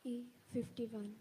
E51.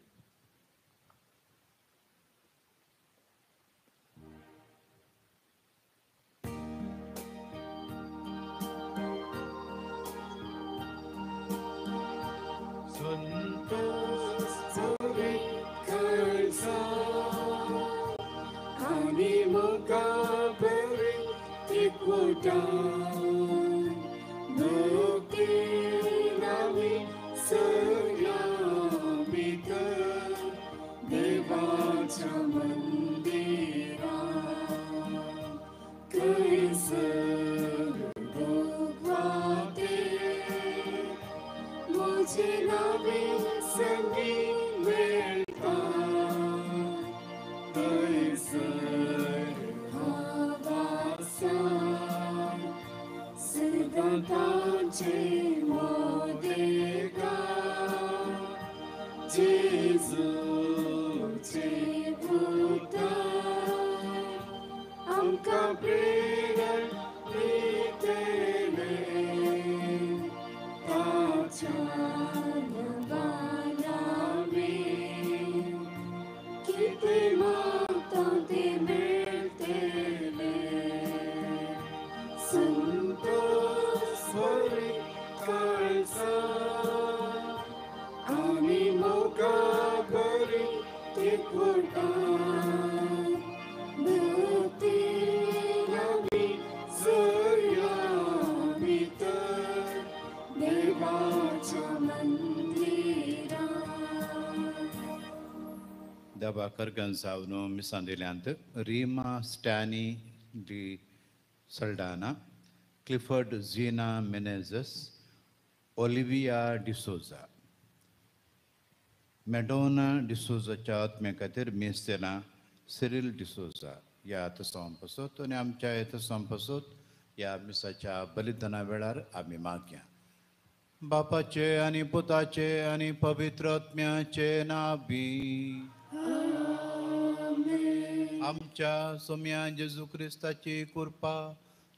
देवा जावन मिसां दिल्यांत Rima Stany de Saldanha, Clifford Zena Menezes, Olivia D'Souza, Madonna डिसोजाच्या आत्म्या खातीर मीस दिलां सिरील डिसोजा. ह्या तसां पासत आनी आमच्या तसां पासत ह्या मिसाच्या बलिदाना वेळार आमी मागया. बापाचे आनी पुताचे आनी पवित्र आत्म्याचे नांवी आमच्या सोम्या जेजू क्रिस्ताची कृपा,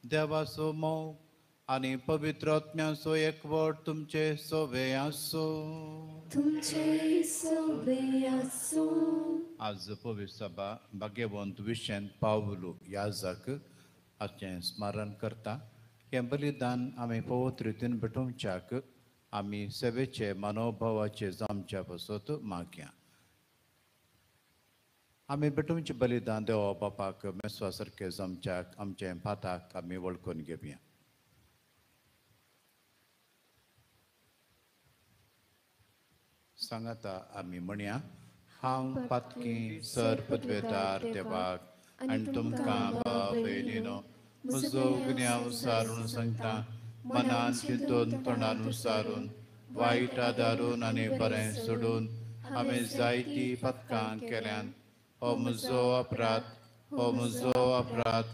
देवाचो मोग आनी पवित्र आत्म्याचो एकवट तुमचे सोवे आसूं. तुमचे सोवे आसूं. आज पवित्र सभा भाग्यवंत विशेंत पावलू याजक हाचें स्मरण करता. हें बलिदान आमी पवित्र रितीन भेटोवच्याक आमी सेवेचे मनोभावाचे जामच्या पासत मागया. आमी भेटोवचें बलिदान देवा बापाक मेसवा सारकें जमच्याक आमचें पाताक आमी वळखून घेवया. सांगाता आमी म्हणया, हांव पातकी सर पदवेदार देवाक आनी तुमकां भाव भयणीनो म्हजो गुन्यांव सारून सांगता, मनान चिंतून तोंडान सारून वायट आदारून आनी बरें सोडून हांवें जायतीं पातकां केल्यान. हो म्हजो अपराध, हो म्हजो अपराध,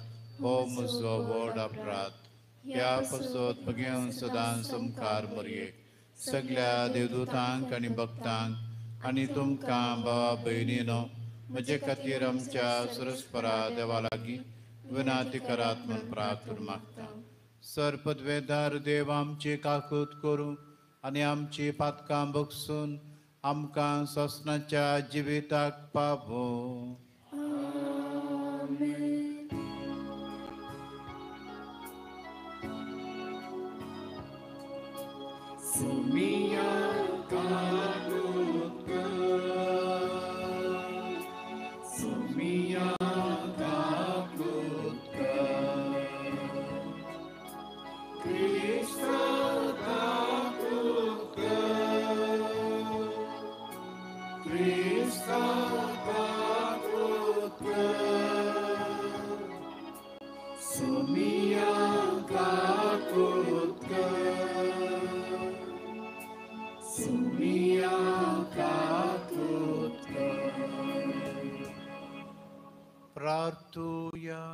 हो म्हजो व्हड अपराध. ह्या पासत भगेवन सदां मुखार मरयेक सगळ्या देवदूतांक आनी भक्तांक आनी तुमकां भावा भयणीनो म्हजे खातीर आमच्या सुरस्परा देवा लागीं विनाती करात म्हूण प्रार्थना मागता. सर पदवेदार देव आमची काकूत करूं आनी आमची पातकां बगसून आमकां सोसनाच्या जिविताक पावोवं. सुमिया काकूत कर, सुमिया काकूत कर, क्रिस्ता काकूत कर, क्रिस्ता काकूत कर, सुमिया काकूत कर, सुमिया काकूत कर. प्रार्थुया.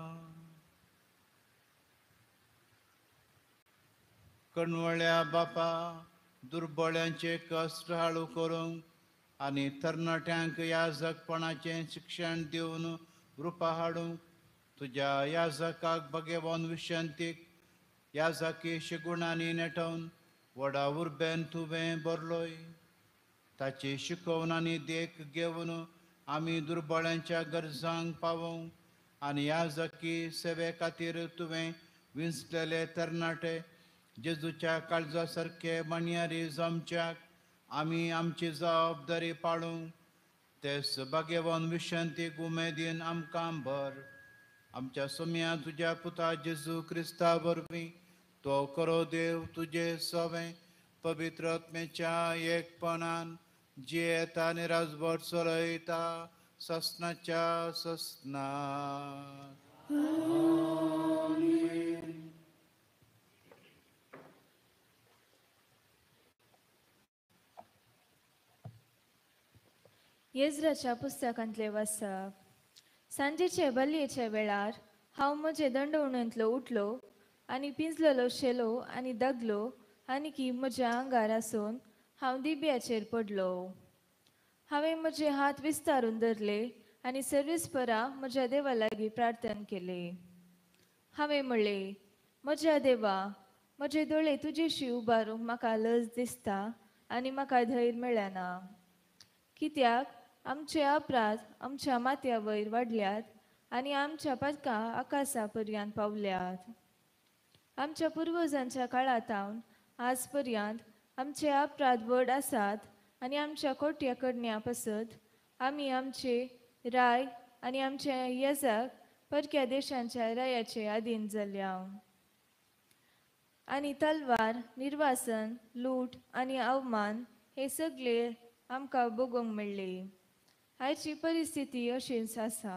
कणवळ्या बापा, दुर्बळ्यांचे कश्ट हाळू करूंक आनी तरणाट्यांक याजकपणाचें शिक्षण दिवन रुपा हाडूंक तुज्या याजकाक भगेवन विशंतीक याजकी शिगुणांनी नेटोवन व्हडा उर्बेन तुवें भरलोय. ताची शिकवण आनी देख घेवन आमी दुर्बळ्यांच्या गरजांक पावोवंक आनी ह्या जकी सेवे खातीर तुवें विंचलेले तरणाटे जेजूच्या काळजा सारके माणयारी जमच्याक आमी आमची जबाबदारी पाळूंक ते सभाग्यवान विश्रांतीक उमेदीन आमकां भर. आमच्या सोम्या तुज्या पुता जेजू क्रिस्ता वरवीं तो करो देव तुजे सवें पवित्र आत्म्याच्या एकपणान जियेता आनी राजभट चलयता ससनाच्या ससना. येज्राच्या पुस्तकांतले वाचप. सांजेचे बलयेच्या वेळार हांव म्हजे दंडवणेंतलो उठलो आनी पिंजलेलो शेलो आनी दगलो आनी की म्हज्या आंगार आसून हांव दिब्याचेर पडलो. हांवें म्हजे हात विस्तारून धरले आनी सर्वेस्परा म्हज्या देवा लागीं प्रार्थना केली. हांवें म्हणलें, म्हज्या देवा, म्हजे दोळे तुजेशी उबारूंक म्हाका लज दिसता आनी म्हाका धैर्य मेळना, कित्याक आमचे अपराध आमच्या माथ्या वयर वाडल्यात आनी आमच्या पातकां आकाशा पर्यंत पावल्यात. आमच्या पुर्वजांच्या काळांतावन आज पर्यंत आमचे अपराध व्हड आसात आनी आमच्या कोट्या करण्या पासत आमी आमचे राय आनी आमच्या येजाक परक्या देशांच्या रायाचे अधीन जाल्या आनी तलवार, निर्वासन, लूट आनी अवमान हे सगळे आमकां भोगोवंक मेळ्ळे. आयची परिस्थिती अशीच आसा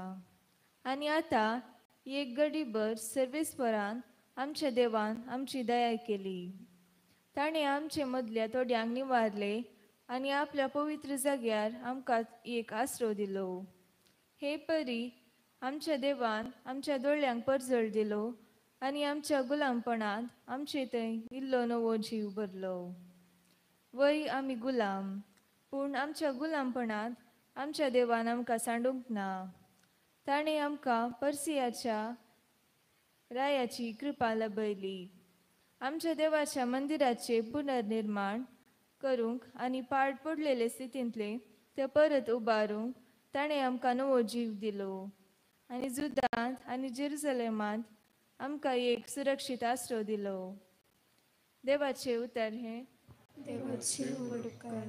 आनी आतां एक गडीभर सर्वेस्परान आमच्या देवान आमची दया केली. ताणें आमचे मदल्या थोड्यांक निवारले आनी आपल्या पवित्र जाग्यार आमकां एक आसरो दिलो. हे परी आमच्या देवान आमच्या दोळ्यांक परजळ दिलो आनी आमच्या गुलामपणांत आमचे थंय इल्लो नवो जीव भरलो. वय आमी गुलाम, पूण आमच्या गुलामपणांत आमच्या देवान आमकां सांडूंक ना. ताणें आमकां पर्सियाच्या रायाची कृपा लभयली. आमच्या देवाच्या मंदिराचे पुनर्निर्माण करूंक आनी पाड पडलेले स्थितींतले ते परत उबारूंक ताणें आमकां नवो जीव दिलो आनी जुदांत आनी जेरुसलेमांत आमकां एक सुरक्षीत आसरो दिलो. देवाचें उतर हें. देवाचे उपकार.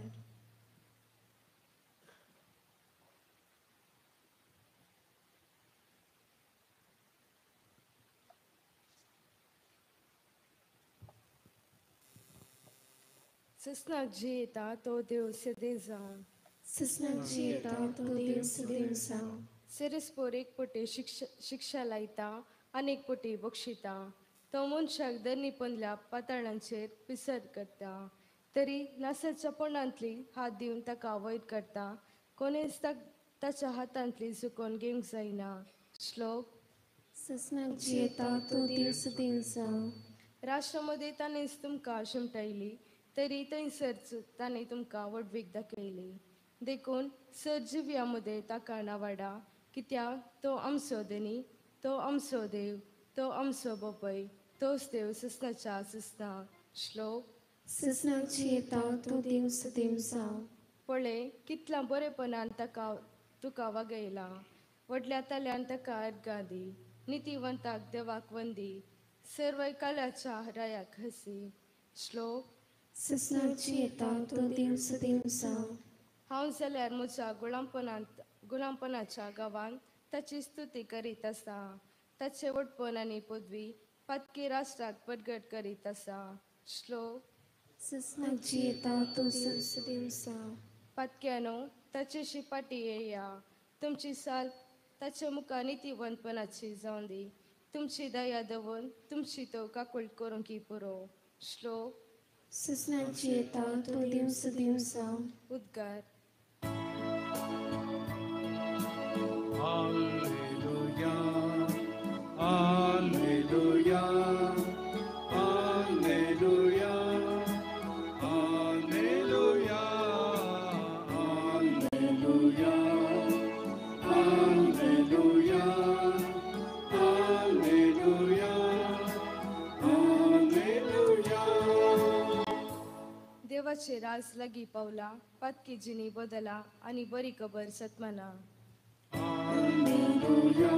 ससनाक जियेता तो देव सदें जावं. ससनाक जियेता तो देव सदें जावं. सेरेस्पोर एक पटी शिक्षा लायता आनी एक पटी बक्षिता. तो मनशाक दरनी पंदल्या पातळांचेर पिसर करता, तरी नासाच्या पोंडांतली हात दिवन ताका वयर करता. कोणेच ताच्या हातांतली चुकोवन घेवंक जायना. श्लोक. ससनाक जियेता तो देव सदें जावं. राष्ट्रा मदें ताणेंच तुमकां शिमटायली, तरी थंयसर ताणें तुमकां व्हडवीक दाखयली. देखून सर जिव्या मदें ताका नावाडा, कित्याक तो आमचो धनी, तो आमचो देव, तो आमचो बापूय, तोच देव ससनाच्या ससना. श्लोक. ससनाक जियेता तो देव सदेव जावं. पळय कितल्या बरेपणान ताका तुका वागयला. व्हडल्या ताल्यान ताका अर्गां दी, नितीवंताक देवाक वंदी, सर्व कालाच्या रायाक हसी. श्लोक. ससनाक जियेता तो देव सदेव जावं. हांव जाल्यार म्हज्या गुलामपणाच्या गांवांत ताची स्तुती करीत आसा. ताचें व्हडपण आनी पदवी पातकी राष्ट्राक परगट करीत आसा. श्लोक. ससनाक जियेता तो देव सदेव जावं. पातक्यानो ताचेशी फाटी येया, तुमची साल ताच्या मुखार नितीवंतपणाची जावं दी. तुमची दया दवरून तुमची तो काकूळ करूंक पुरो. श्लोक. ससनाक जियेता तो देव सदेव जावं. उद्गार. Alleluia, Alleluia, Alleluia, Alleluia, Alleluia, Alleluia, Alleluia, Alleluia. देवाचेर राज लागीं पावला. पातकी जिणी बदला आनी बरी खबर सतमाना. Alleluia,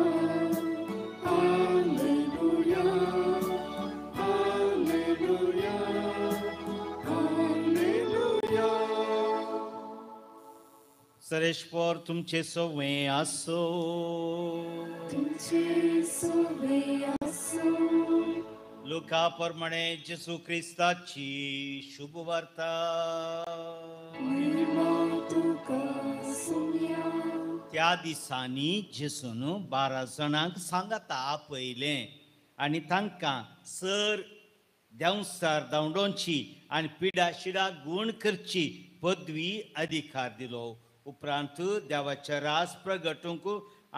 Alleluia, Alleluia, Alleluia. सरेश्वर तुमचे सवे आसो. तुमचे सोवे आसो. लुका प्रमाणे जेसू क्रिस्ताची शुभ वार्ता. महिमा तुका सोम्या. त्या दिसांनी जेसून 12 जाणांक सांगाता आपयलें आनी तांकां सर देंवसार धांवडोवची आनी पिडा शिडा गूण करची पदवी अधिकार दिलो. उपरांत देवाचे रास प्रगटूंक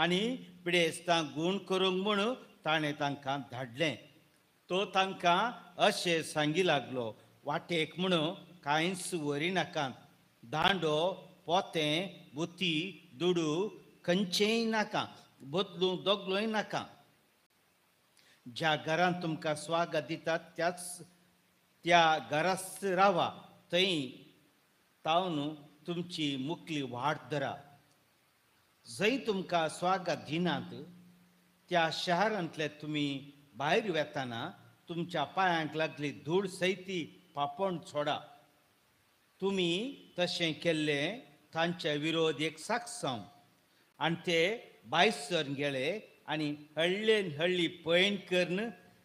आनी पिडेस्तांक गूण करूंक म्हूण ताणें तांकां धाडलें. तो तांकां अशें सांगी लागलो, वाटेक म्हूण कांयच व्हरिनाकात, दांडो, पोतें, बुती, दुडू खंयचेंय नाका, बदलूंक दोगलोय नाका. ज्या घरांत तुमकां स्वागत दितात त्याच त्या घराच रावा, थंय तावन तुमची मुकली वाट धरा. जंय तुमकां स्वागत दिनात त्या शहरांतले तुमी भायर वेताना तुमच्या पांयांक लागली धूळ सयती पापण सोडा. तुमी तशें केल्लें तांचे विरोध एक साक्षांव. आनी ते भायसर गेले आनी हळ्ळेन हळ्ळी पयण करून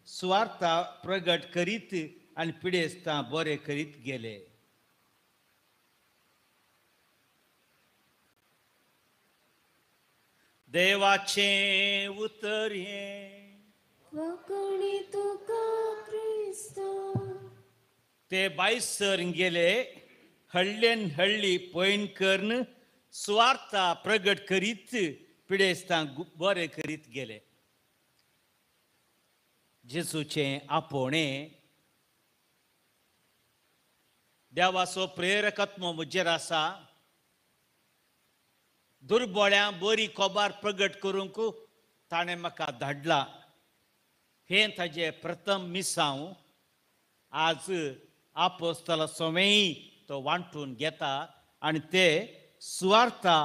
सुवार्ता प्रगट करीत आनी पिडेस्तां बरे करीत गेले. देवाचें उतर हें. वाकणी तुका क्रिस्ता. ते भायसर गेले, हळ्ळेन हळ्ळी पयण करून सुवार्ता प्रगट करीत पिडेस्तांक बरे करीत गेले. जेजूचें आपोवणें देवाचो प्रेरकत्व म्हजेर आसा. दुर्बोळ्यां बरी कोबार प्रगट करूंक ताणें म्हाका धाडला. हें ताजें प्रथम मिसांव आज आपोस्तला सोमेय तो वांटून घेता आनी ते सुवार्ता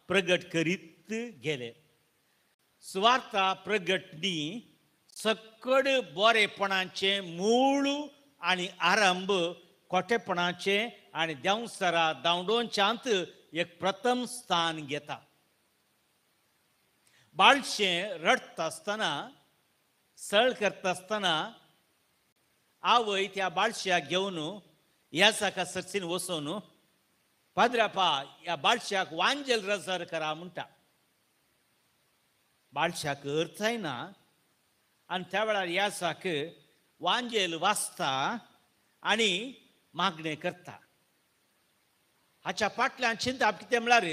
प्रगट करीत गेले. सुवार्ता प्रगटणी सकड बरेपणाचें मूळ आनी आरंभ खोटेपणाचें आनी देंवसरा धांवडोवच्यांत एक प्रथम स्थान घेता. बाळशें रडटा आसतना, सळ करता आसतना आवय त्या बाळश्याक घेवन ह्या साका सर्सीन वचून पाद्रापा ह्या बाळश्याक वांजेल रजर करा म्हणटा. बाळश्याक अर्थ जायना आनी त्या वेळार ह्या साक वांजेल वाचता आनी मागणें करता. हाच्या फाटल्यान चिंतप कितें म्हळ्यार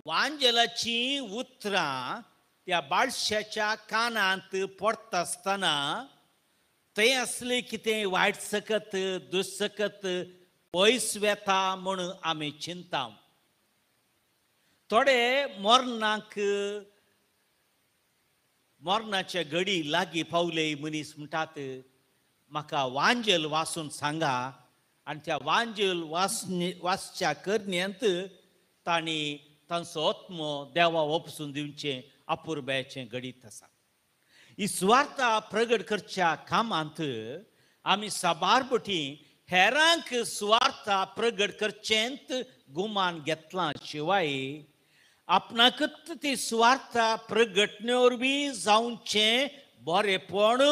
वांजेलाचीं उतरां त्या बाळश्याच्या कानांत पडटा आसतना थंय आसलें कितें वायट सकत दुस्सकत पयस वेता म्हूण आमी चिंता. थोडे मरणाक मरणाचे घडी लागीं पावले मनीस म्हणटात म्हाका वांजेल वाचून सांगा. आनी त्या वांजेल वाचच्या करण्यांत तांणी तांचो आत्मो देवा ओपसून दिवचें अपुरबायेचें घडीत आसा. ही सुवार्ता प्रगट करच्या कामांत आमी साबार बटी हेरांक सुवार्ता प्रगट करचेंत गुमान घेतलां शिवाय आपणाकच ती सुवार्ता प्रगटणे वरवीं जावचें बरेपण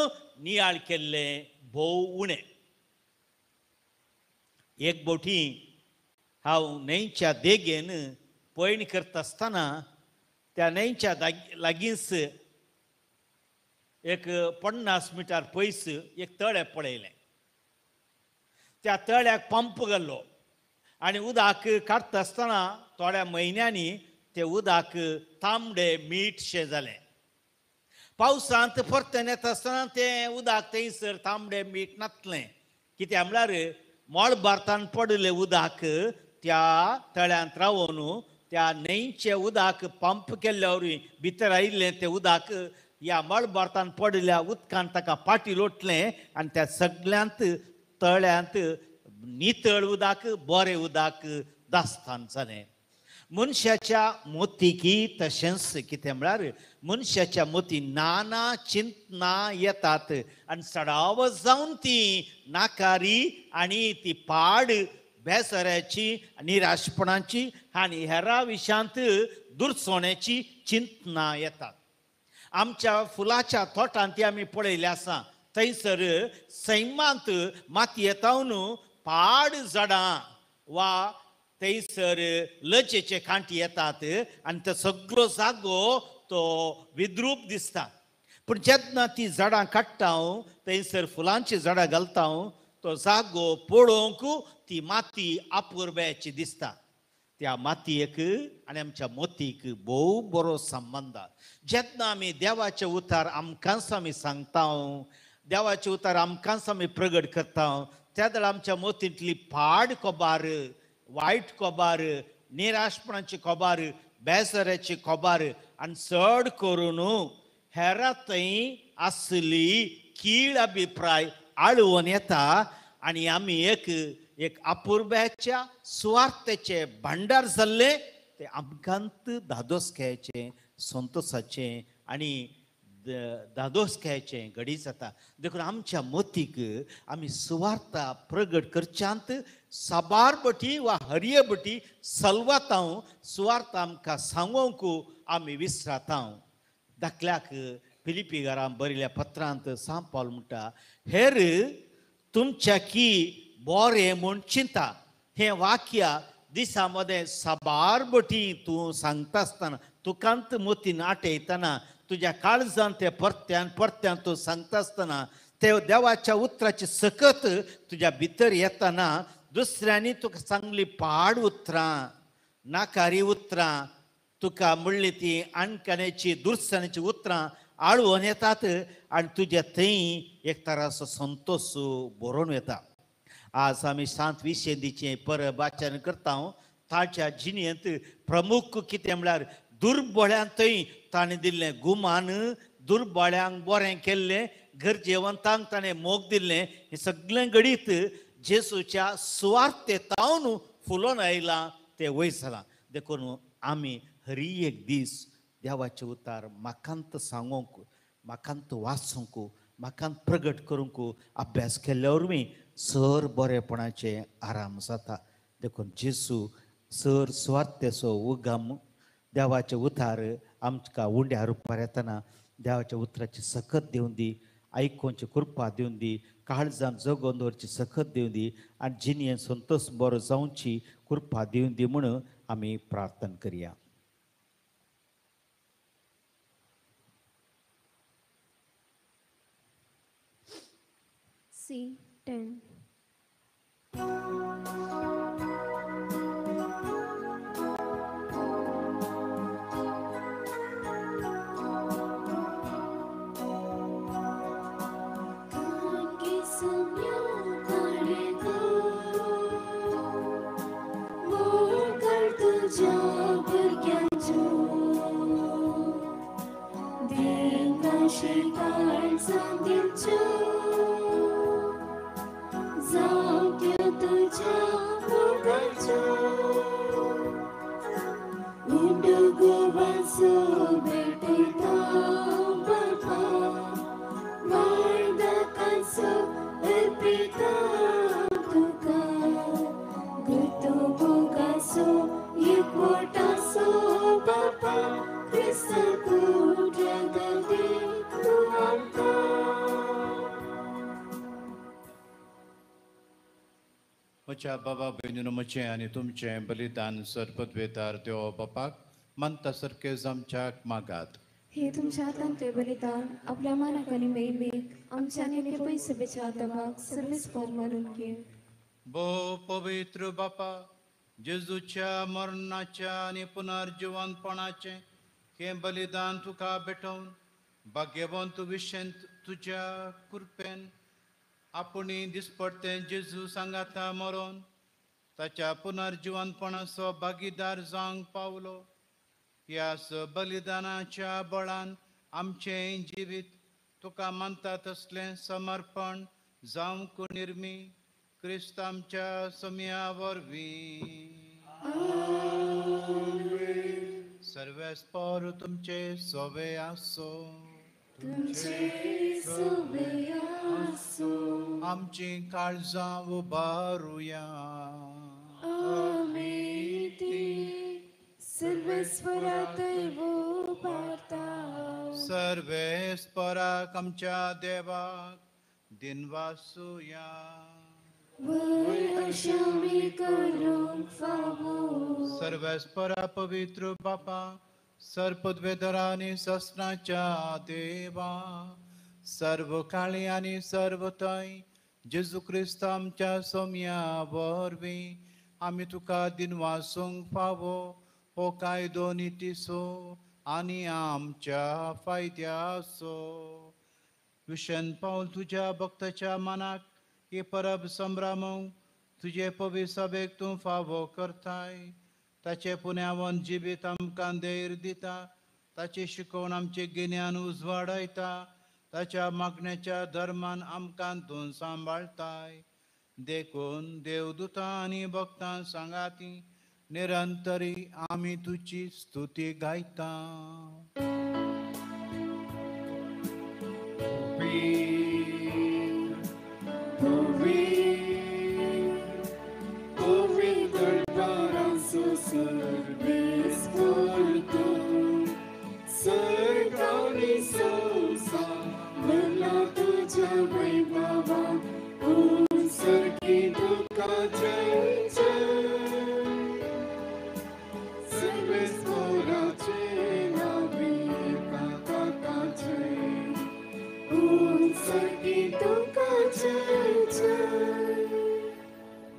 नियाळ केल्लें भोव उणें. एक बोटी हांव न्हंयच्या देगेन पयण करता आसतना त्या न्हंयच्या लागींच एक 50 मिटर पयस एक तळें पळयलें. त्या तळ्याक पंप घाल्लो आनी उदक काडटा आसतना थोड्या म्हयन्यांनी तें उदक तांबडे मीठशें जालें. पावसांत परतें येता आसतना तें उदक थंयसर तांबडे मीठ नासलें. कित्याक म्हळ्यार मळबार्तान पडिल्लें उदक त्या तळ्यांत रावन त्या न्हंयचें उदक पंप केल्ल्या वरवीं भितर आयिल्लें तें उदक ह्या मळबार्तान पडिल्ल्या उदकान ताका फाटी लोटलें आनी त्या सगल्यांत तळ्यांत नितळ उदक बरें उदक दास्तान जालें. मनशाच्या मोतीकी तशेंच कितें म्हळ्यार मनशाच्या मोती नाना चिंतना येतात आनी चडावत जावन ती नाकारी आनी ती पाड बेसऱ्याची निराशपणाची आनी हेरा विशांत दुरसोण्याची चिंतना येतात. आमच्या फुलाच्या तोटांत ती आमी पळयली आसा. थंयसर सैमांत मातयेतावन पाड झाडां वा थंयसर लजेचे कांटी येतात आनी तो सगळो जागो तो विद्रूप दिसता. पूण जेन्ना ती झाडां काडटा थंयसर फुलांची झाडां घालता तो जागो पळोवंक ती माती अपुरबायेची दिसता. त्या मातयेक आनी आमच्या मोतीक भोव बरो संबंद. जेन्ना आमी देवाचे उतार आमकांच आमी सांगता, देवाचे उतार आमकांच आमी प्रगट करता, त्या वेळार आमच्या मोतींतली पाड कोबार, वायट कोबार, निराशपणाची कोबार, बेसऱ्याची कोबार आनी चड करून हेरा थंय आसली कीळ अभिप्राय आळवून येता आनी आमी एक एक अपुरबायेच्या सुवार्थेचे भांडार जाल्ले ते आमकांत धादोसकायेचें संतोसाचें आनी धादोसकायेचें घडी जाता. देखून आमच्या मतीक आमी सुवार्था प्रगट करच्यांत साबार बटी वा हरये बटी सलवातांव सुवार्थ आमकां सांगोंक आमी विसरातांव. धाकल्याक फिलिपी घरां बरयल्या पत्रांत सांत पावल म्हणटा, हेर तुमच्या की बरें म्हूण चिंता. हें वाक्य दिसा मदें साबार बटी तूं सांगता आसतना तुकांत मोतीन आटयतना तुज्या काळजान ते परत्यान परत्यान तूं सांगता आसतना ते देवाच्या उतराची सकत तुज्या भितर येतना दुसऱ्यांनी तुका सांगली पाड उतरां, नाकारी उतरां, तुका म्हणली ती आणकाण्याची दुरसण्याची उतरां आळवून येतात आनी तुज्या थंय एक तराचो संतोश बरोवन येता. आज आमी सांत विशेंदीचें परब आचरण करता. ताच्या जिणेंत प्रमुख कितें म्हळ्यार दुर्बळ्यांतय ताणें दिल्लें गुमान, दुर्बळ्यांक बरें केल्लें, गरजेवंतांक ताणें मोग दिल्लें, हें सगळें घडीत जेसूच्या सुवार्थे तावन फुलोवन आयलां तें वयर जालां. देखून आमी हरी एक दीस देवाचें उतार म्हाकांत सांगूंक, म्हाकांत वाचूंक, म्हाकांत प्रगट करूंक अभ्यास केल्ल्या वरवीं सर बरेपणाचें आराम जाता. देखून जेसू सर सुवार्थेचो उगम देवाचें उतार आमकां उंड्या रुपार येतना देवाच्या उतराची सकत दिवन दी, आयकोवची कृपा दिवन दी, काळजान जगोवन दवरची सकत दिवन दी आनी जिणेन संतोश बरो जावची कृपा दिवन दी म्हूण आमी प्रार्थना करया. C10. म्हज्या बाबा भयणीनो, म्हजें आनी तुमचें बलिदान सरपदवेदार देव बापाक मानता सारकें आमच्याक मागात. हे तुमच्या हातांतलें बलिदान आपल्या मानाक आनी मेहमेक आमच्या आनी पयशे बेच्या दबाक सर्वेस्पर मानून घे. भोव पवित्र बापा, जेजूच्या मरणाच्या आनी पुनर्जिवनपणाचें हें बलिदान तुका भेटोवन भाग्यवंत विशेंत तुज्या कृपेन आपुणी दिसपडतें जेजू सांगाता मरोन ताच्या पुनर्जिवनपणाचो भागीदार जावंक पावलो. ह्या बलिदानाच्या बळान आमचें जिवीत तुका मानता तसलें समर्पण जावंक निर्मी क्रिस्त आमच्या सम्या वरवीं. सर्वेस्पर तुमचे सोवे आसो. तुमचे सोवे आसो. आमची काळजां उबारुया. आमी ती सर्वेस्परा थंय उबारता. सर्वेस्पराक आमच्या देवाक दिनवासुया. वय अशें आमी करूंक फावो. सर्वेस्परा पवित्र बापा, सर्पद्वेदरा आनी ससनाच्या देवा, सर्व काळी आनी सर्व थंय जेजू क्रिस्त आमच्या सोम्या वरवीं आमी तुका दिनवासूंक फावो हो कायदो नितीचो आनी आमच्या फायद्याचो. विशन पावल तुज्या भक्ताच्या मनाक ही परब संभ्रमूंक तुजे पवित्र सभेक तूं फावो करताय. ताचे पुण्यावन जिवीत आमकां धैर्य दिता, ताची शिकवण आमचें गिन्यान उजवाडायता, ताच्या मागण्याच्या धर्मान आमकां तूं सांबाळताय. देखून देवदूतां आनी भक्तां सांगाती निरंतरी आमी तुजी स्तुती गायता.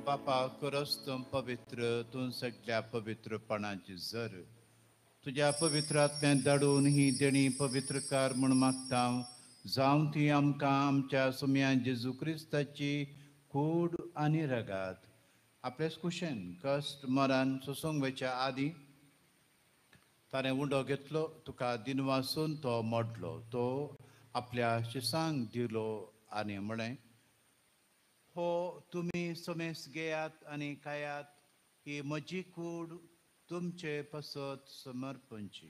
बापा, खरोच तूं पवित्र, तूं सगळ्या पवित्रपणाची जर तुज्या पवित्र आत्म्यान धाडून ही देणी पवित्रकार म्हूण मागता, जावं ती आमकां आमच्या सुम्या जेजू क्रिस्ताची कूड आनी रगात आपलेच कुशेन कश्ट मरण सोसूंक वयच्या आदीं ताणें उंडो घेतलो, तुका दिनवासून तो मोडलो, तो आपल्या शिसांक दिलो आनी म्हळें, हो तुमी समेस घेयात आनी खायात, ही म्हजी कूड तुमचे पासत समर्पणची.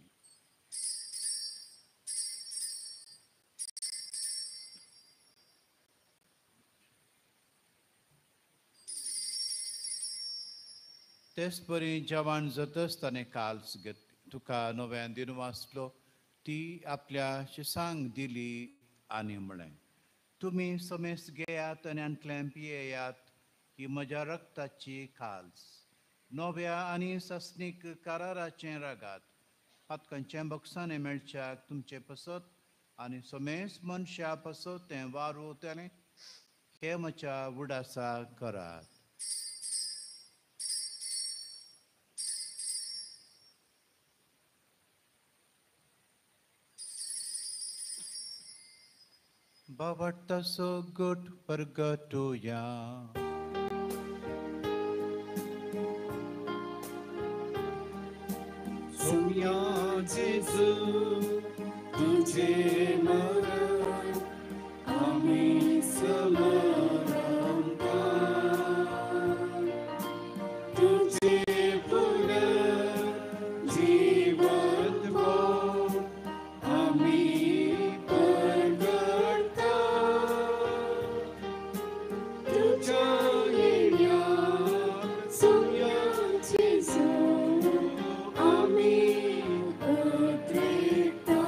तेच परी जेवण जातच ताणें काल्स घेतली, तुका नव्यान दिनवासलो, ती आपल्या शिसांक दिली आनी म्हळें, तुमी समेस घेयात आनी आंतल्यान पियेयात, ही म्हज्या रक्ताची खाल्स, नव्या आनी सासणीक कराराचें रगात, पातकांचें बक्षाणें मेळच्याक तुमचे पासत आनी समेस मनशा पासत तें वारवतलें, हें म्हज्या उडासा करात. बावडतासो गोट परगटुया. सोम्या जेजू तुझे मरण आमी समरंता, तुझे पुनर्जीवन आमी परगटता, तुझ्या येण्या सोम्या जेजू आमी उतरेता.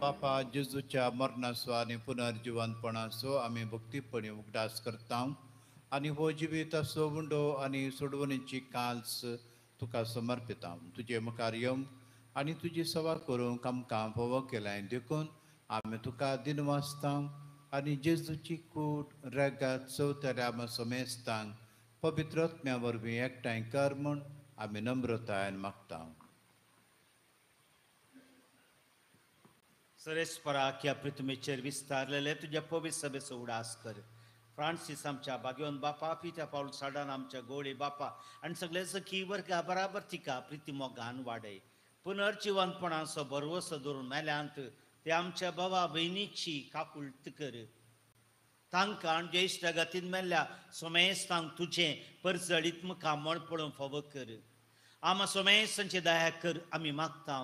बापा, जेजूच्या मरणाचो आनी पुनर्जिवंतपणाचो आमी भक्तीपणी उगडास करता आनी हो जिविताचो उंडो आनी सोडवणीची काल्स तुका समर्पिता. तुजे मुखार येवंक आनी तुजी सेवा करूंक आमकां फावो केलाय, देखून आमी तुका दिनवासता आनी जेजूची कूड रगात चवथऱ्या आमी समेस्तांक पवित्र आत्म्या वरवीं एकठांय कर म्हूण आमी नम्रतायेन मागता. सरेस्परा ह्या पृथ्वीचेर विस्तारलेले तुज्या पवित्र सभेचो उडास कर. फ्रांसीस आमच्या भाग्यवंत बापा, पित्या पावल साडान आमच्या गोळे बापा आनी सगळे सखी वर्गा बराबर तिका प्रिती मोगान वाडय. पुनर्जिवंतपणाचो भरवसो धरून मेल्यांत ते आमच्या बाबा भयणीची काकुळट कर. तांकां ज्येश्ठ गतीन मेल्ल्या सोमेस्तांक तुजें परजळीत मुखां मळ पळोवंक फावो कर. आमा सोमेस्तांची दया कर आमी मागता.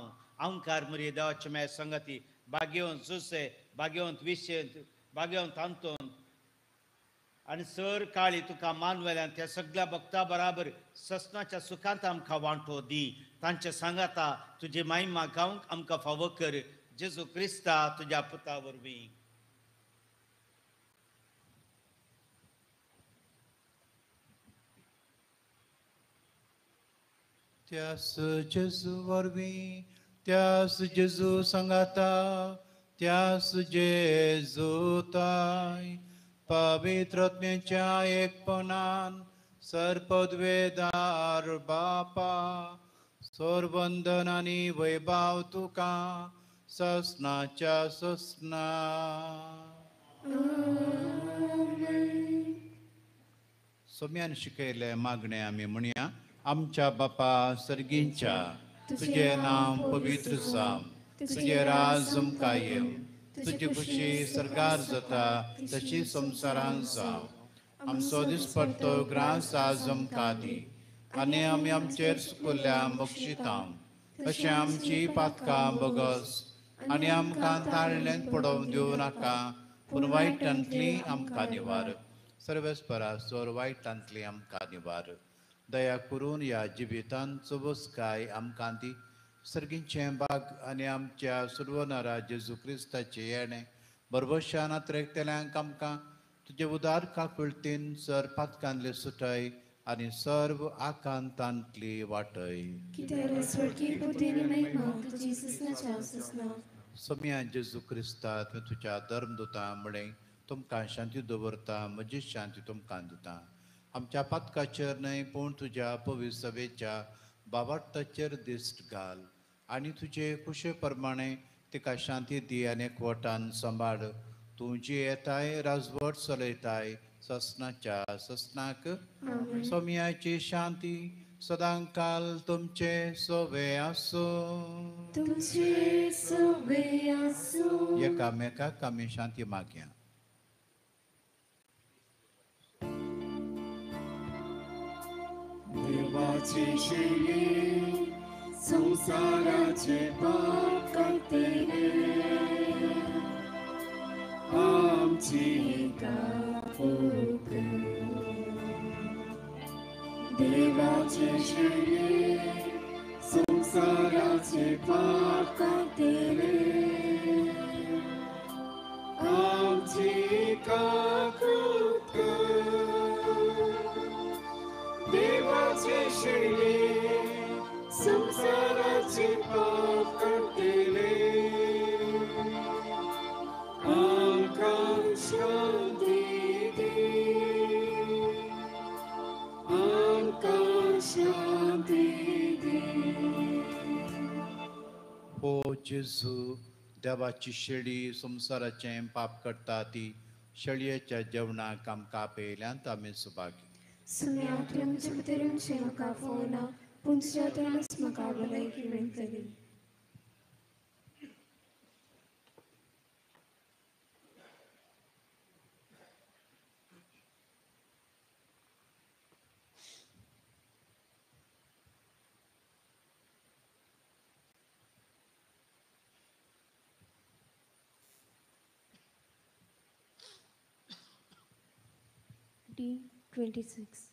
आंकार मुरी देवाचे मेळ संगती भाग्यवंत जुसे, भाग्यवंत विशेंत, भाग्यवंत आंतोन आनी सर काळी तुका मानवेल्यान त्या सगळ्या भक्ता बराबर ससनाच्या सुखांत आमकां वांटो दी. तांचे सांगाता तुजी महिमा गावंक आमकां फावो कर. जेजू क्रिस्ता तुज्या पुता वरवीं. त्यास जेजू वरवीं, त्यास जेजू सांगाता, त्यास जेजू ताय पवित्र आत्म्याच्या एकपणान सर्पद्वेदार बापा सरवंदन आनी वैभाव तुका ससनाच्या ससना. सोम्यान शिकयले मागणे आमी म्हणया. आमच्या बापा सर्गींच्या, तुझे नांव पवित्र जावं, तुझे राज आमकां येवं, तुजी खुशी सरकार जाता तशी संवसारान जावं. आमचो दिसपट्टो ग्रास आज आमकां दी आनी आमी आमचेर सुकुल्ल्या बक्षिता तशें आमची पातकां बगस आनी आमकां ताळ्ळेंत पडोवंक दिवं नाका, पूण वायटांतली आमकां निवार. सर्वेस्परा सोर वायटांतली आमकां निवार. दया करून ह्या जिवितान चवस्काय आमकां दी. सर्गींचें बाग आनी आमच्या सुरवनारा जेजू क्रिस्ताचें येणें बरबशान आत्रेकतल्यांक आमकां तुजे उदार काकुळतीन सर पातकांतले सुटय आनी सर्व आकांतांतली वाटय. सोम्या जेजू क्रिस्ता तुवें तुज्या धर्मदुता म्हळें तुमकां शांती दवरता, म्हजी शांती तुमकां दिता. आमच्या पातकाचेर न्हय पूण तुज्या पवित्र सभेच्या बाबार्थाचेर दिश्ट घाल आनी तुजे कुशे प्रमाणे तिका शांती दी आनी एकवटान सांबाळ. तूं जी येताय राजवट चलयताय ससनाच्या ससनाक. सोम्याची शांती सदांकाल तुमचे सोवे आसूं. तुमचे सोवे आसूं. एकामेकाक आमी शांती मागया. देवाचे शेणे संसाराचे पाप काडटले, आमची काकूट कर. देवाचे शेणे संसाराचे पाप काडटले, आमची काकूट कर. देवाचे शेणे संसाराचे पाप काडटले, आमकां शांती दी, आमकां शांती दी. हो जेजू, देवाची शेळी संवसाराचें पाप करता ती शेळयेच्या जेवणाक आमकां आपयल्यांत आमी सुभागी. सुम्या तुमचे भितर येवचें म्हाका फावना, पूण तुज्या त्रास म्हाका भलायकी मेळटली. D26.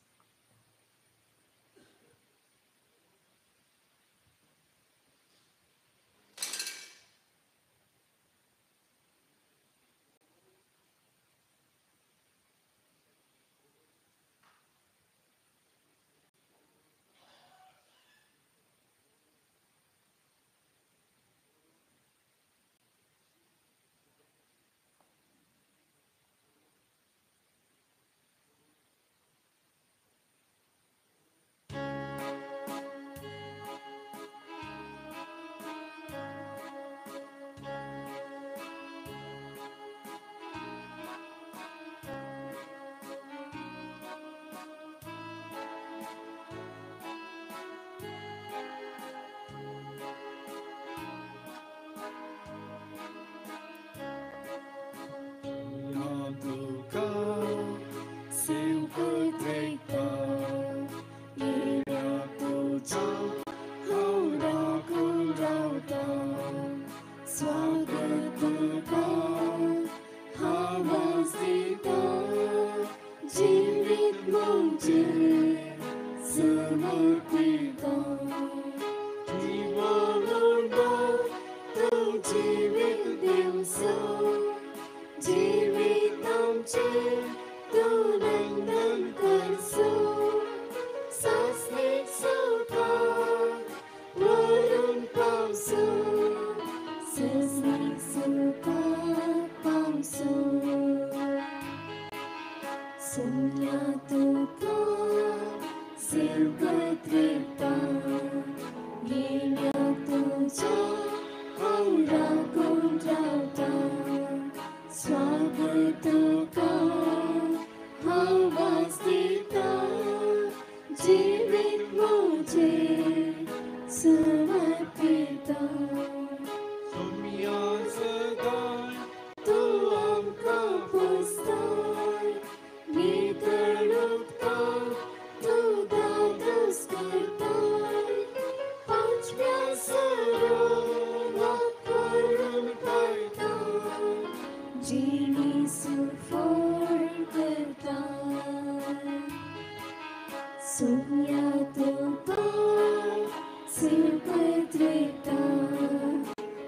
सिरपद्वेता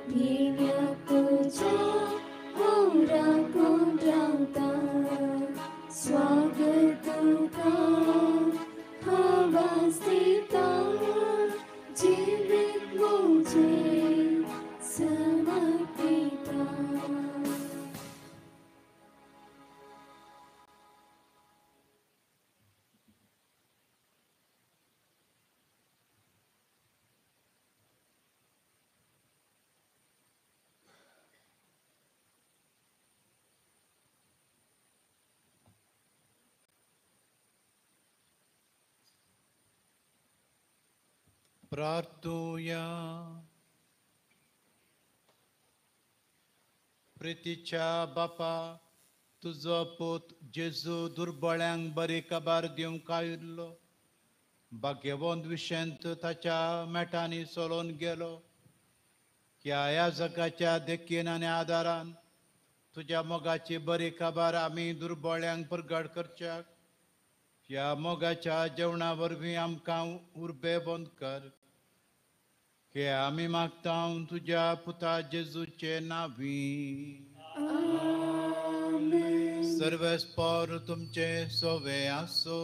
भिन्या तुझ्या हांव राखून रावता स्वागत तुका आवाज दिता जिवीत म्हजें समर्पिता. प्रार्थुया. प्रितीच्या बापा, तुजो पूत जेजू दुर्बळ्यांक बरी खबर दिवंक आयिल्लो. भाग्यवंत विशेंत ताच्या मेटांनी चलोवन गेलो. ह्या ह्या जगाच्या देखीन आनी आदारान तुज्या मोगाची बरी खबर आमी दुर्बळ्यांक परगट करच्याक ह्या मोगाच्या जेवणा वरवीं आमकां उर्बे बंद कर. हे आमी मागता तुज्या पुता जेजूचे नांवी. सर्वेस्पर तुमचे सोवे आसो.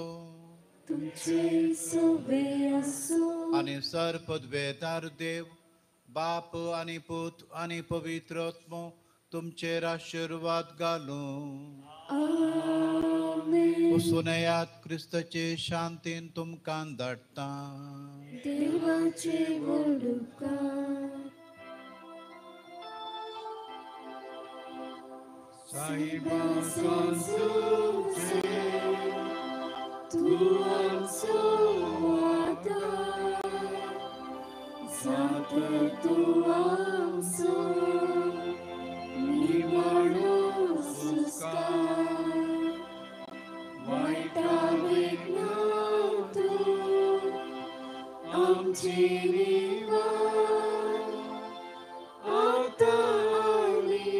तुमचे सोवे आसो. आनी सर पदवेदार देव बाप आनी पूत आनी पवित्र आत्मो तुमचेर आशिर्वाद घालूं. आमेन. वसून येयात क्रिस्ताचे शांतीन तुमकां धाडटा. देवाचे व्हड उपकार. साईबा सांजचे तूं आमचो आदार, जात तूं आमचो निमाणो संस्कार. वायटा विघ्नांत तूं आमची निवार, आतां आनी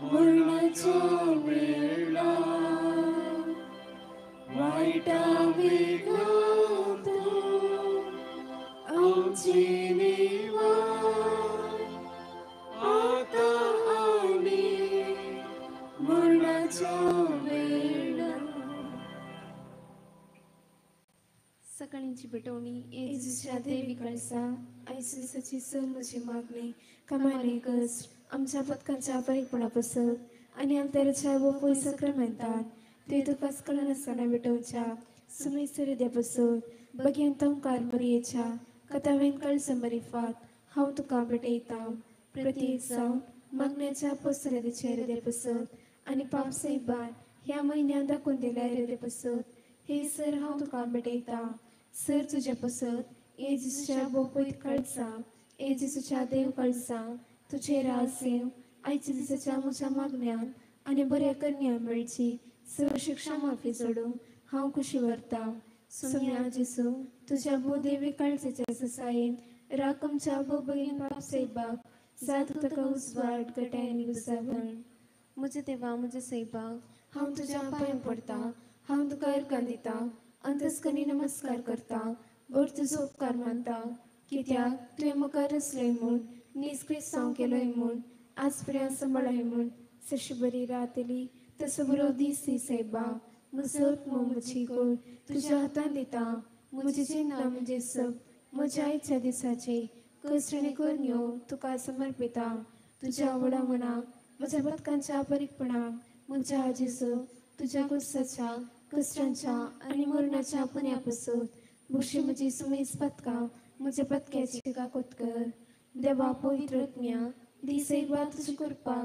मरणाच्या वेळार. वायटा विघ्नांत तूं आमची निवार, आतां आनी मरणाच्या वेळार. सकाळींची भेटवणी. येजूच्या देवी कळसा आयसुसाची सर म्हजी मागणी कमानी कश्ट आमच्या पदकांच्या परीकपणा पसत आनी आमच्या वपय सक्रमेंतान ते तुकाच कळनासतना भेटोवच्या सुमेसर द्या पसत बगेन तमकार मरयेच्या कथावेन कळस मरिफात हांव तुका भेटयता. प्रत्येक जावन मागण्याच्या पसरतेचे हृदय पसत आनी पाप साहेबान ह्या म्हयन्यान दाखोवन दिल्या हृदय पसत हे सर हांव तुका भेटयता. सर तुज्या पसत येजूच्या बोपयत कळसा येजूच्या देव कळसा तुझे राज आयच्या दिसाच्या म्हज्या मागण्यान आनी बऱ्या करण्या मेळची सर्व शिक्षा माफी जोडूंक हांव खुशी व्हरता. सोम्या जेसू तुज्या भूदेवी काळजाच्या ससायेन राकमच्या बोबगीन पाप साहेबाक जात तुका उजवाड गटाय आनी गुजावण. म्हज्या देवा म्हज्या सायबाक हांव तुज्या पांय पडटा, हांव तुका अर्गां दिता, अंतस्कनी नमस्कार करता, भर तुजो उपकार मानता, कित्याक तुवें म्हाका रचलय म्हूण नीज क्रिस्तांव केलोय म्हूण आज पर्यंत सांबाळय म्हूण. जशी बरी रात येली तसो बरो दीस दी सायबा. म्हजो आत्मो म्हजी कूड तुज्या हातान दिता. म्हजी चिंता म्हजें सब म्हज्या आयच्या दिसाचे कश्ट आनी करण्यो तुका समर्पिता. तुज्या व्हडा मनाक म्हज्या पदकांच्या परीकपणाक म्हज्या आजेसो तुज्या कुर्साच्या कश्टांच्या आनी मरणाच्या पुण्या पसत भुशी म्हजी सुमेस पदकां म्हज्या पदक्याची काकोत कर. देवा पवित्र आत्म्या दीस एकवा तुजी कृपा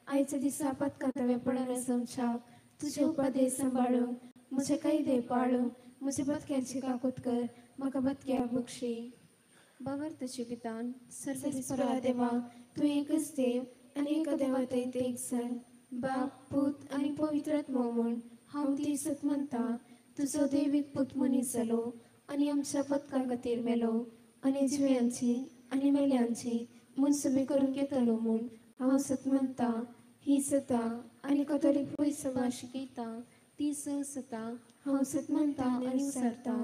आयच्या दिसा पदकां तवे पडना समशाक तुजे उपदेश सांबाळूंक म्हजे कायदे पाळूंक म्हज्या पदक्याची काकोत कर. म्हाका पदक्या बक्षी. भावार्थाचे विधान. सर्वेस्परा देवा तूं एकच देव आनी एका देवा थंय एक सण बाप पूत आनी पवित्र आत्मो म्हूण हांव ती सत मानता. तुजो देवीक पूत मनीस जालो आनी आमच्या पदकां खातीर मेलो आनी जिव्यांची आनी मेल्यांची मनसुबी करून घेतलो म्हूण हांव सत मानता. ही सता आनी कथोलीक पयसभा शिकयता ती स सता हांव सत मानता आनी विचारता.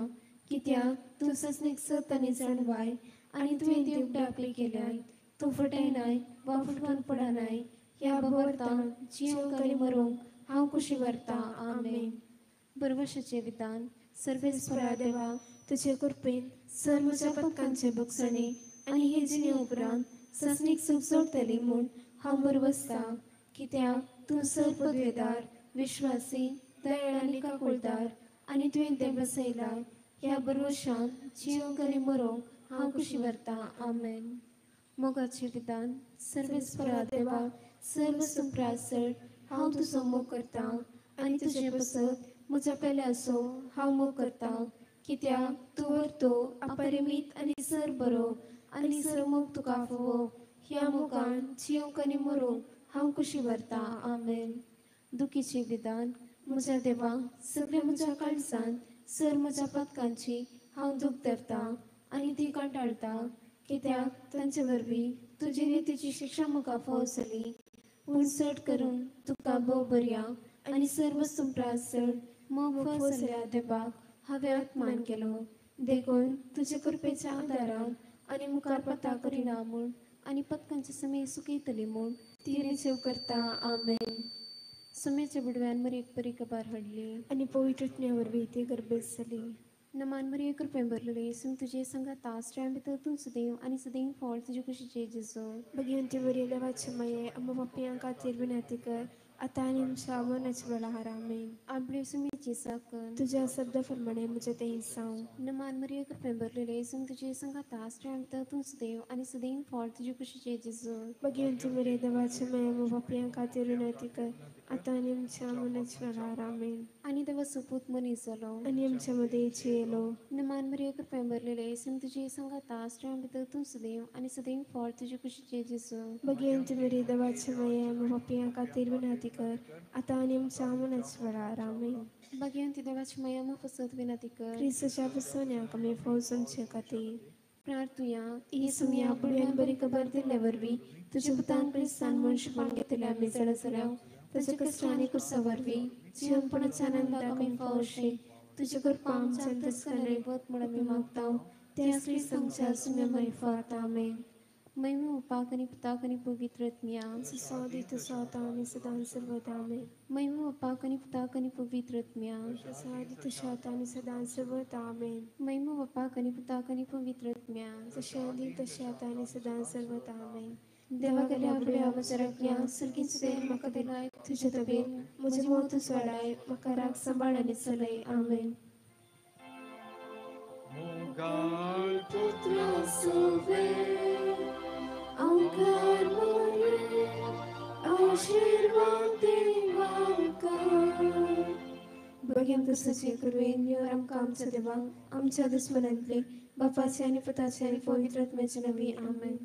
कित्याक तूं ससनीक सत आनी जाणवाय आनी तुवें ती उगडापली केल्याय तूं फटयनाय वा फुटवान पडनाय ह्या भावार्थान जियोंक आनी मरूंक हांव खुशी व्हरता. आमेन. बरवशाचें विधान. सर्वेस्परा देवा तुजे कृपेन सर म्हज्या पदकांचे भोगसणे आनी हे जिणे उपरांत ससनीक सूख जोडटली म्हूण हांव बरवसता. कित्याक तूं सर पदवेदार विश्वासी दयाळ आनी काकुळदार आनी तुवें तें बसयलां. ह्या बरवशान जियोंक आनी मरोंक हांव खुशी व्हरता. आमेन. मोगाचें विधान. सर्वेस्परा देवा सर्व सुप्रासर हांव तुजो मोग करता आनी तुजे पसत म्हज्या पेल्याचो हांव मोग करता. कित्याक तूं व्हरतो अपरिमीत आनी सर बरो आनी सर मोग तुका फावो. ह्या मोगान जियोंक आनी मरोंक हांव खुशी व्हरता. आमेन. दुखीचें विधान. म्हज्या देवा सगळ्या म्हज्या काळजान सर म्हज्या पदकांची हांव दूख धरता आनी ती कंटाळटा. कित्याक तांचे वरवीं तुजी नितीची शिक्षा म्हाका फाव जाली. पूण चड करून तुका भोव बरया आनी सर्व सुप्रासर मोग फाव जाल्या देवाक हांवें अपमान केलो. देखून तुजे कृपेच्या आदारान आनी मुखार पता करिना म्हूण आनी पदकांचे समय सुकयतली म्हूण ती रिचेव करता. आमेन. सुम्याच्या बुडव्यान मरयेक बरी खबर हाडली आनी पवित्र आत्म्या वरवीं ती गर्भेस्त जाली. नमान मरिये कृपेन भरलेली सुम तुजे संगाता स्त्रियां भितर तूं सदैव आनी सदैव फळ तुजे कुशीचे जेजू. भगिनी मरिये देवाचे माये आमकां पापयां खातीर विनंती कर आतां आनी आमच्या मरणाच्या वेळार. आमेन. आपले सुमेची साकर तुज्या शब्दा प्रमाणे म्हजें तें जावं. नमान मरिये कृपेन भरलेली सुम तुजे संगाता स्त्रियां भितर तूं सदैव आनी सदैव फळ तुजे कुशीचे जेजू. भगिनी मरिये देवाचे माये आमकां पापयां खातीर विनंती कर आतां आनी आमच्या मरणाच्या वेळार. आमेन. आनी देवा सोपूत मनीस जालो आनी आमच्या मदें जियेलो. नमान मरिये कृपेन भरलेले सुम तुजे संगाता स्त्रियां भितर तूं सदैव आनी सदैव फळ तुजे कुशीचे जेजू. भगिनी मरिये देवाचे माये आमकां पापयां खातीर विनंती कर आतां आनी आमच्या मरणाच्या वेळार. आमेन. भाग्यवंती देवाची माया फसत विनंती कर क्रिस्ताच्या पसवण्याक आमी फौज आमचे खातीर. प्रार्थुया. ही सुमया बुडव्यान बरी खबर दिल्ले वरवीं तुज्या पुतान क्रिस्तान मनशेपण घेतल्या आमी जाणा जाल्या ताच्या कश्ट आनी कुर्सा वरवीं जिवनपणाच्या आनंदाक आमी फावशी तुज्या कृपा आमच्या अंतस्करणांत वत म्हूण आमी मागता. त्याच क्रिस्तांच्या सुम्या मारिफात. आमेन. महिमा उपाक आनी पुताक आनी पवित्र आत्म्या जसो आदी तसो आतां आनी सदां सर्वदा. आमेन. महिमा उपाक आनी पुताक आनी पवित्र आत्म्या जसो आदी तसो आतां आनी सदां सर्वदा. आमेन. महिमा बापाक आनी पुताक आनी पवित्र आत्म्या जशें आदी तशें आतां आनी सदां सर्वदा. आमेन. देवा गेल्या आपल्या म्हज्या राज्ञा सुर्गीचें देव म्हाका दिलाय तुजे तबेन म्हजें मोत सोडाय म्हाका राग सांबाळ आनी चलय. आमेन. मोगाळ पुत्रा सुवे अंकार मोरे आशीर्वाद देवांका. भगीन क्रिस्ताचे कृपेन निवर आमकां आमच्या देवाक आमच्या दुस्मनांतले बापाचे आनी पुताचे आनी पवित्र आत्म्याचे नांवी. आमेन.